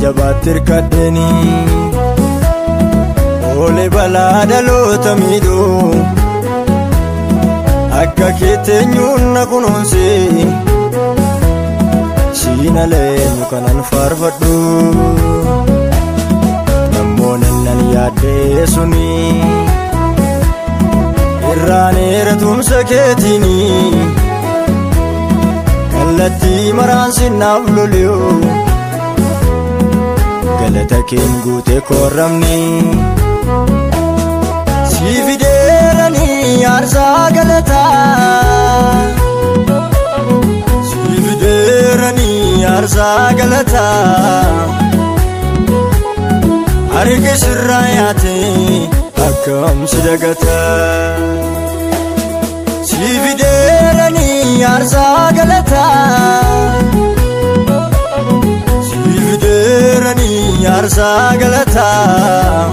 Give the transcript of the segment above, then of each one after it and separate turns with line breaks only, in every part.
jabaatti hirkadheeni Oole balaa dhaloota miidhuu Akka keetti eenyuun na kunuunsi Siin aleenyu kanan faarfadhu Namoonni nan yaaddee suni Irraan tumsa keetiini Kallattii maraan sinaaf loli'u Galata keen guutee korramni Si fideeranii aarsaa galataa Si fideeranii aarsaa galataa Harki sirraa yaatee akkam si dagataa Si fideeranii aarsaa galataa Si fideeranii aarsaa galataa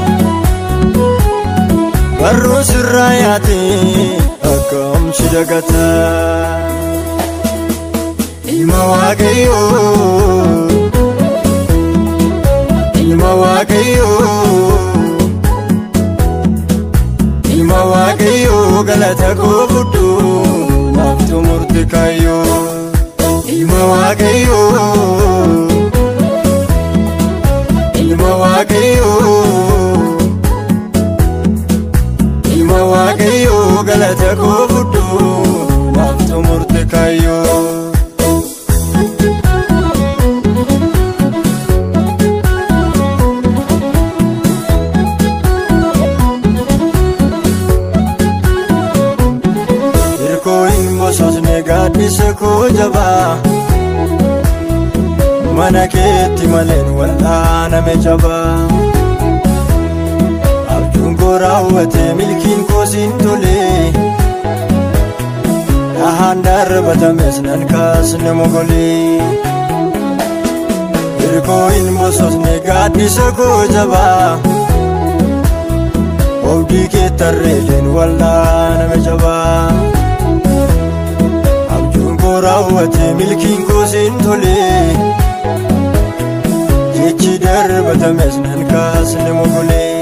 Barruun sirraa yaatee akkam si dagataa Ilma Waaqayyoo Ilma Waaqayyoo Ilma Waaqayyoo galata koo fudhu naaf xumurte kaayyoo Ilma Waaqayyoo Ilma Waaqayyoo Ilma Waaqayyoo galata koo fudhu naaf xumurte kaayyoo Gaaddisa koo jabaa mana keetti maleen wal'aaname jabaa Abjuun koo raawwate milkiin koo siin tolee Dhahaan darbatames nan kaasne mogolee Hirkoo hin bososne gaaddisa koo jabaa Oobdii kee tarreeleen wal'aaname jabaa Raawwate milkiin koo siin tolee Jechi darbatames nan kaasne mogolee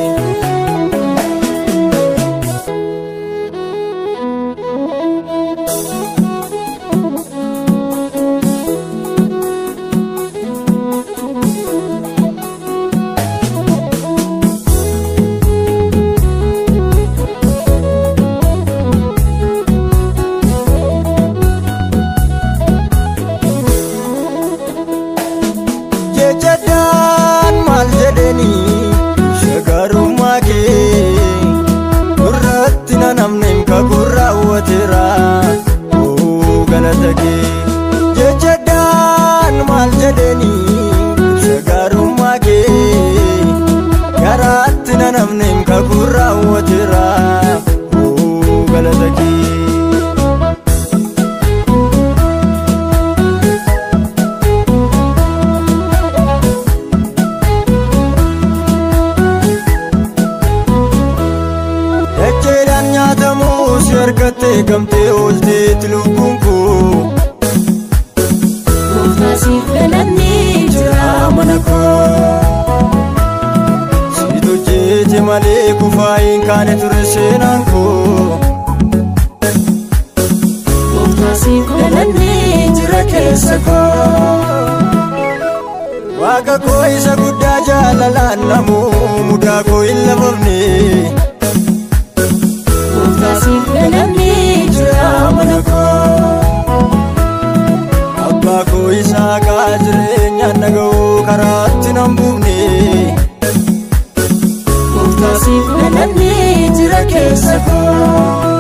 Gamtee oolteetti lubbuun koo
Gooftaa siif galanni
jira mana koo Situ hojjete malee kufaa hin kaane ture seenaan koo
Gooftaa siif galanni
jira keessa koo Waaqa koo isa guddaa jaalalaan namuu mudaa koo hin lafofne
Gooftaa siif galanni
jira mana koo Abbaa koo isaa kaa jireenyaan naga'uu karaatti nan buufne
Gooftaa siif galanni
jira keessa koo